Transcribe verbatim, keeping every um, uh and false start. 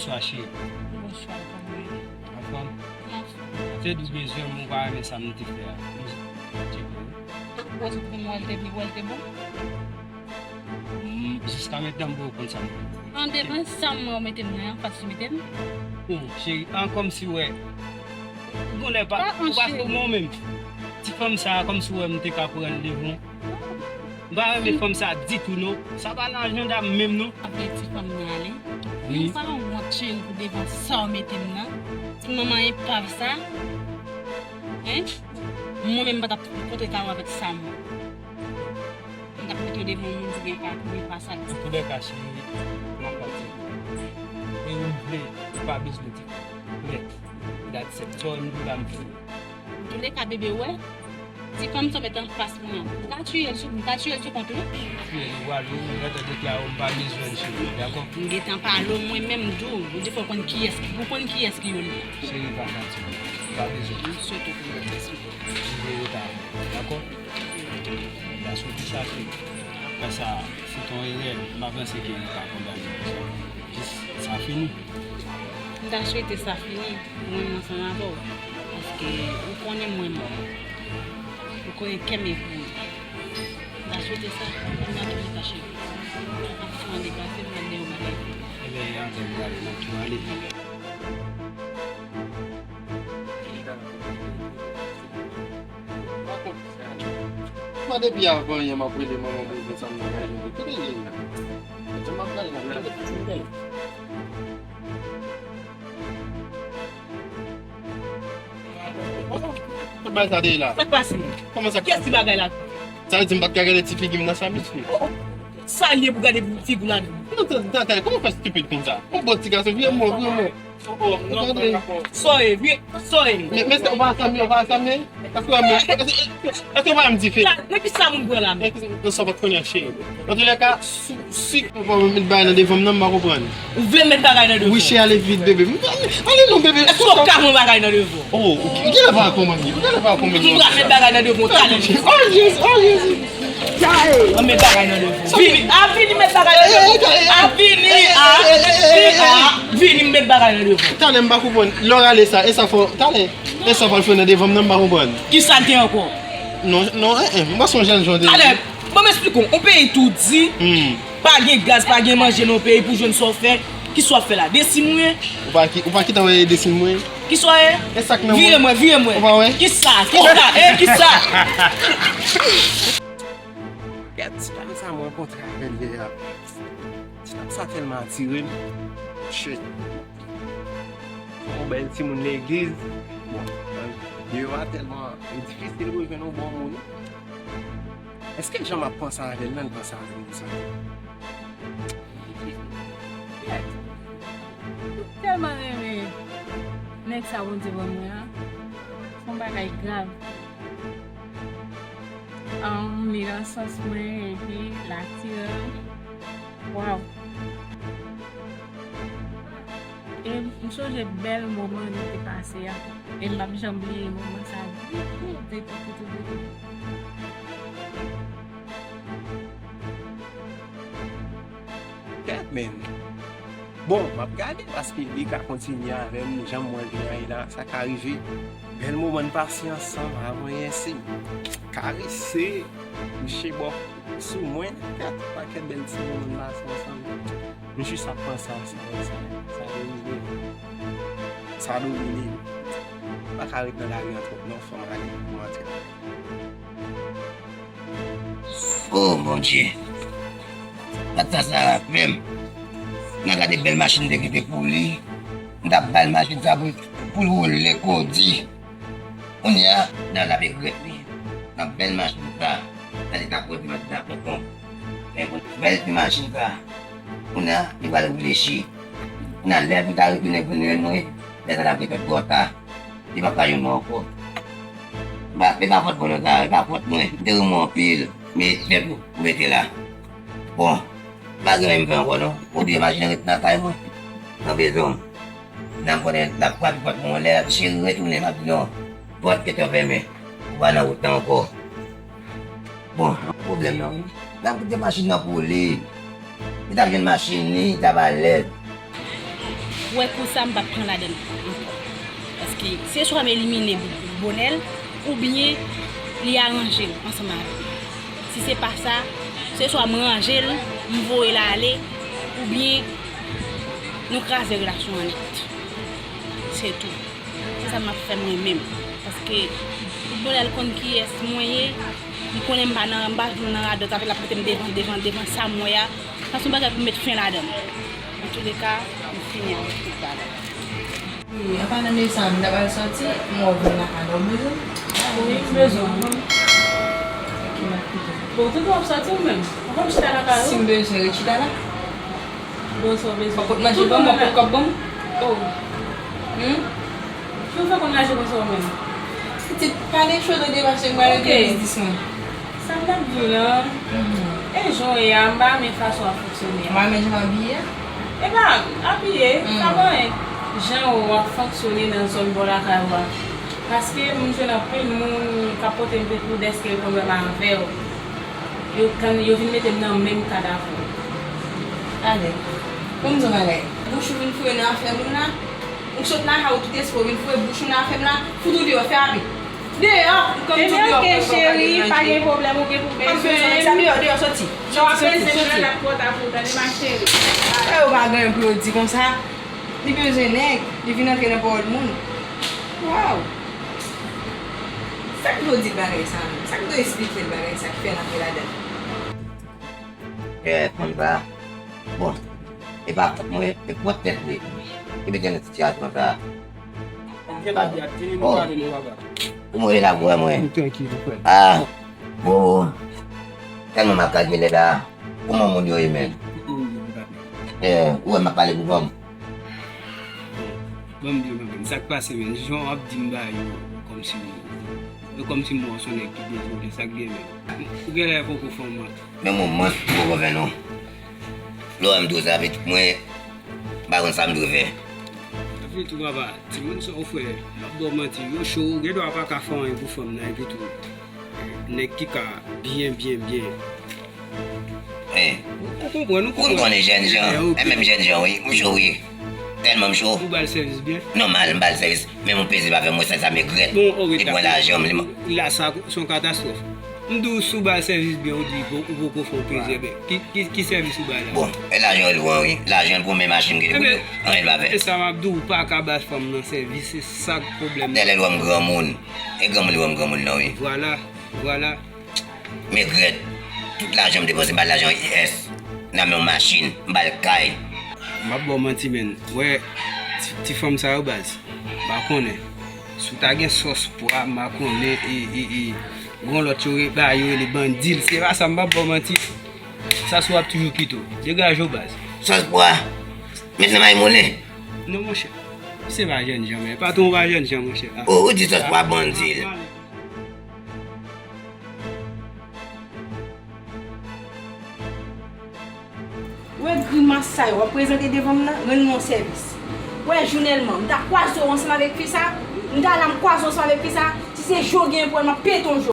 Bonswa, cheri. Bonswa, kòman w ye? Anfòm? Anfòm. Se di w bezwen m, ou pa renmen sa m te fè a. M di, tcheke w. Ou di pou m wè l te, wè l te bon? M, jiska mentnan, m poko konn sa m fè. An devan sa m wè w mete m nan, anfas ou mete m. Bon, cheri, an kòmsi w wè. Gon lè pa, ou pa sou mwen menm. Ti fanm sa a, kòmsi w wè m te ka pran l devan w. M pa renmen fanm sa ditou non. Sa pa nan ajanda m menm non. Apre ti fanm nan ale. Wi. Ou pa wont cheri pou devan sa w mete m nan. Ti manman epav sa. Hein? Mwen menm m pa t ap kontre kare w avèk sa m. M t ap mete w devan yon moun oubyen pa, oubyen pa sa. Antoulèka cheri, m ap pati. E ou vle, ou pa bezwen di. Mèt. That's it. Sa w di la m fini. Antoulèka bebe wè. Ti fanm sa w met anfas mwen an. M ka tiye l sou, m ka tiye l sou kont ou. Tiye l, ou pral ou gentan deklare w, m pa bezwen l cheri, dakò? M gentan pale w mwen menm di w, ou di fò w konn kiyès, ou konn kiyès ki yo li. Cheri pa fatige, m pa bezwen l. M swete w konn kiyès li. M vle rete avè w, dakò? M ta swete sa cheri. Apre sa, se t on erè, m pa panse ke li ka kondane pou sa. Jis sa fini. M ta swete sa fini, mwen menm ansanm avè w. Paske ou konnen mwen menm. Ou konnen kè m e pou ou. M ta swete sa, m ta toujou fache. M ap fè yon deplase, m ap di yon bagay. Ebyen, antre m prale, m ap tou ale. Mwen depi avan yè m ap rele manman pou l fè sa m nan kay li. Kote l ye menm? Jan m ap gade la, gade. Kote bagay sa te ye la? Sa k pase? Kòman sa k pase? Kiyès ti bagay la? Sa vle di m pa t ka gade ti figi m nan sa, mesye? Oh, oh. Sa l ye pou gade figi w ladan? Non, tande, tande, kòman w fè estipid konsa? Yon bon ti gason, vire mò, vire mò. Sa w ye, vye, sa w ye. Men, men, ou pa sanble, ou pa sanble. Èske w pa m, èske, èske w pa m dife? Nan ki sa moun pran la men? Èske, nan sa w pa t konnen cheri. Antoulèka, si, si ou pa met bagay nan devan m nan, m pa konprann. Ou vle m met bagay nan devan w? Wi, cheri, ale vit, bebe. Ale non, bebe. Èske w ka pran bagay nan devan w? Oh, ou genlè pa konprann li. Ou genlè pa konprann li. M pral met bagay nan devan w talè. Oh, Jezi, oh, Jezi. An met bagay nan devan w. Vini, a vini met bagay nan devan w. A vini, a, a, vini met bagay nan devan w. Talè m pa konprann. Lè w rale sa, e sa fò, talè. E sa w pral fè nan devan m nan, m pa konprann. Kisa l te ankò? Non, non, eh, eh, m pa sonje l jan w te di. Talè, ban m esplike w. On peyi tou di, pa gen gaz, pa gen manje nan on peyi pou jwenn sa w fè. Kisa w ap fè la? Desi mwen? Ou pa ki, ou pa ki tan wè desi mwen? Kisa w ye? E sa k nan mwen? Vire mwen, vire mwen. Ou pa wè? Kisa? Kisa? E kisa? Gad ti fanm sa mwen rankontre avè l yè a. Ti fanm sa tèlman atire m. Shit. Yon bèl timoun legliz. Bon, deyò a tèlman difisil pou jwenn yon bon moun. Èske jan m ap panse avè l lan, l panse avè m konsa? Mwen tèlman renmen nèg sa Bondye ban mwen an. Se yon bagay grav. An, li nan sans mwen, epi l atire m. Waw. E m sonje bèl moman nou te pase a. E m p ap janm bliye moman sa ditou, ditou, ditou, ditou. Kèt, men. Bon, m ap gade paske li ka kontinye avè m, jan m wè l vin ale la, sa ka rive. Bèl moman n pase ansanm, avan yè se karese, kouche bò sou mwen, kèt, pakèt bèl ti moman n pase ansanm. M jis ap panse a sa, sa, sa domine m. Sa domine m. M pa ka ret nan lari an twòp non, fò m ale, fò m antre. O Bondye, sa sa raple m. Nan gade bèl machin m te kite pou li. M t ap ba l machin sa pou, pou l woule kodi. Kounye a, nan l ap regrèt li. Nan bèl machin sa, nan li t ap kodi m nan tonton. Men pou bèl ti machin sa, kounye a, li pral reflechi. Kounye a, lè pou l ta retounen pou l jwenn mwen, lè sa t ap gentan twò ta. Li p ap ka jwenn mwen ankò. Ba, e pa fòt volontaryo, e pa fòt mwen. M te renmen w anpil. Men, se pou, pou mete la. Bon, m pa gen anyen m fè ankò non. Ou bliye machin nan ret nan kay mwen. Nan bezwen m. Nan m konnen l ap frape pòt mwen, lè l ap cheri retounen, m ap di non. Pòt gentan fèmen. Ou pa nan wout lan ankò. Bon, pwoblèm nan, wi. L ap kite machin nan pou li. Li t ap jwenn machin li, li t ap alèz. Ou wè kou sa, m p ap pran ladann ankò. Paske se swa m elimine Bonèl, oubyen li aranje l ansanm avè m. Si se pa sa, se swa m ranje l, m voye l ale, oubyen nou kraze relasyon an nèt. Se tou. Se sa m ap fè mwen menm. Paske tout Bonèl konn kiyès mwen ye, li konnen m pa nan, m pa jwe nan radòt avè l, l ap mete m devan, devan, devan sa m wè a. Sa se yon bagay pou m met fen ladan l. Antouleka, m fini avèk tout bagay. Wi, an palan de sa, m ta pral sòti, m wè w vin lakay la, w bezwen m? Wi, m bezwen w. Ok, m ap kite. Bon, tout w ap sòti ou menm? Ou pa m chita lakay ou? Si m bezwen, ret chita la. Bon, sa w bezwen? W ap pot manje ban m, w ap pot kòb ban m? Oh. Hmm? Ki w fè konn aji konsa w menm? Pitit, pale cho tande paske m pral regle biznis mwen. Sa m t ap di w lan, e jan w ye a, m pa renmen fason w ap fonksyone a. M pa renmen jan m abiye a? E pa abiye, sa pa anyen. Jan w ap fonksyone nan zòn bò lakay ou a. Paske m jwenn anpil moun k ap pote m pepou dèske yo konn wè m avè w. Yo, kan yo vin mete m nan menm kad avè w. Ale, ban m di w bagay. Bouch ou vin foure nan afè moun la. Ou sot nan kay ou tout espre w vin foure bouch ou nan afè m la. Fout ou deyò, fè rapid. Deyò, m konn tou deyò. Ebyen, ok, cheri, pa gen pwoblèm, ou gen pou bezwen m. Deyò, deyò, soti. Lè w ap bezwen m nan, n ap pòt a pou w tande, ma cheri. E ou pa gen anyen pou yo di konsa. Li bezwen nèg, li vin antre nan pawòl moun. Waw! Sa k vle w di l bagay sa menm? Sa k vle w esplike l bagay sa ki fè l antre ladan l? Kè konn sa. Bon, e pa fòt mwen, e fòt tèt li ki mete l nan sitiyasyon sa. Gen bagay a tini nou pale nou papa. Ou mwen la pou wè mwen. Ou trankil, frè. Ah, bon. Tèlman m ap kalkile la. Kòman moun yo ye menm? Eh, ou wè m ap pale pou kò m. Bon, ban m di w, men, sa k pase, men, jan w ap di m bagay yo, kòmsi, yo kòmsi m wè w se yon nèg ki dezole, sa k gen, men. Ou genlè poko fè yon mant. Men mwen mant, m poko fè non. Lè w wè m dwe sa, pitit mwen, m pa konn sa m dwe fè. Epi tou, papa, timoun sa w fè, m ap ba w manti, yo cho, ou gen dwa pa ka fè anyen pou fanm nan, epi tou, nèg ki ka byen, byen, byen. Ou konprann, ou konprann. Ou konn konnen jènjan, e menm jènjan, wi, m cho, wi. Tèlman m cho. Ou ba l sèvis byen? Nòmal, m ba l sèvis. Men m peze pa fè mwen sa, sa m egrèt. Bon, ok, dakò. Li pran lajan m, li man- La, sa, se yon katastwòf. M di w, si w ba l sèvis byen, ou di ou poko fè yon peze, ben, ki, ki, ki sèvis ou ba l la? Bon, e lajan l pran, wi. Lajan l pran, men machin ki li pou yo. Anyen l pa fè. E sa m ap di w, ou pa ka ba fanm nan sèvis, se sa k pwoblèm nan. Dèlè l wè m granmoun. E granmoun li wè m granmoun nan, wi. Vwala, vwala. M egrèt. Tout lajan m depanse, m ba l lajan I S. Nan men yon machin, m ba l kay. M ap ba w manti, menn. Wè, ti, ti fanm sa yo, baz. M pa konnen. Si w ta gen sòs pwa, m pa konnen, e, e, e, gon lòt yo re-, ba yo rele bandil. Se pa sa, m p ap ba w manti. Sa sou ap toujou kite w. Degaje w, baz. Sòs pwa? Met nan may moulen. Non, monchè. Se pa jènjan, men. Patwon pa jènjan, monchè. Ah. Oh, ou di sòs pwa bandil. Wè grimas sa yo w ap prezante devan m nan, rann mwen yon sèvis. Wè, jounèlman, m ta kwaze w ansanm avèk fi sa, m ta la m kwaze w ansanm avèk fi sa, si se je w genyen pou wè l, m ap pete yon je.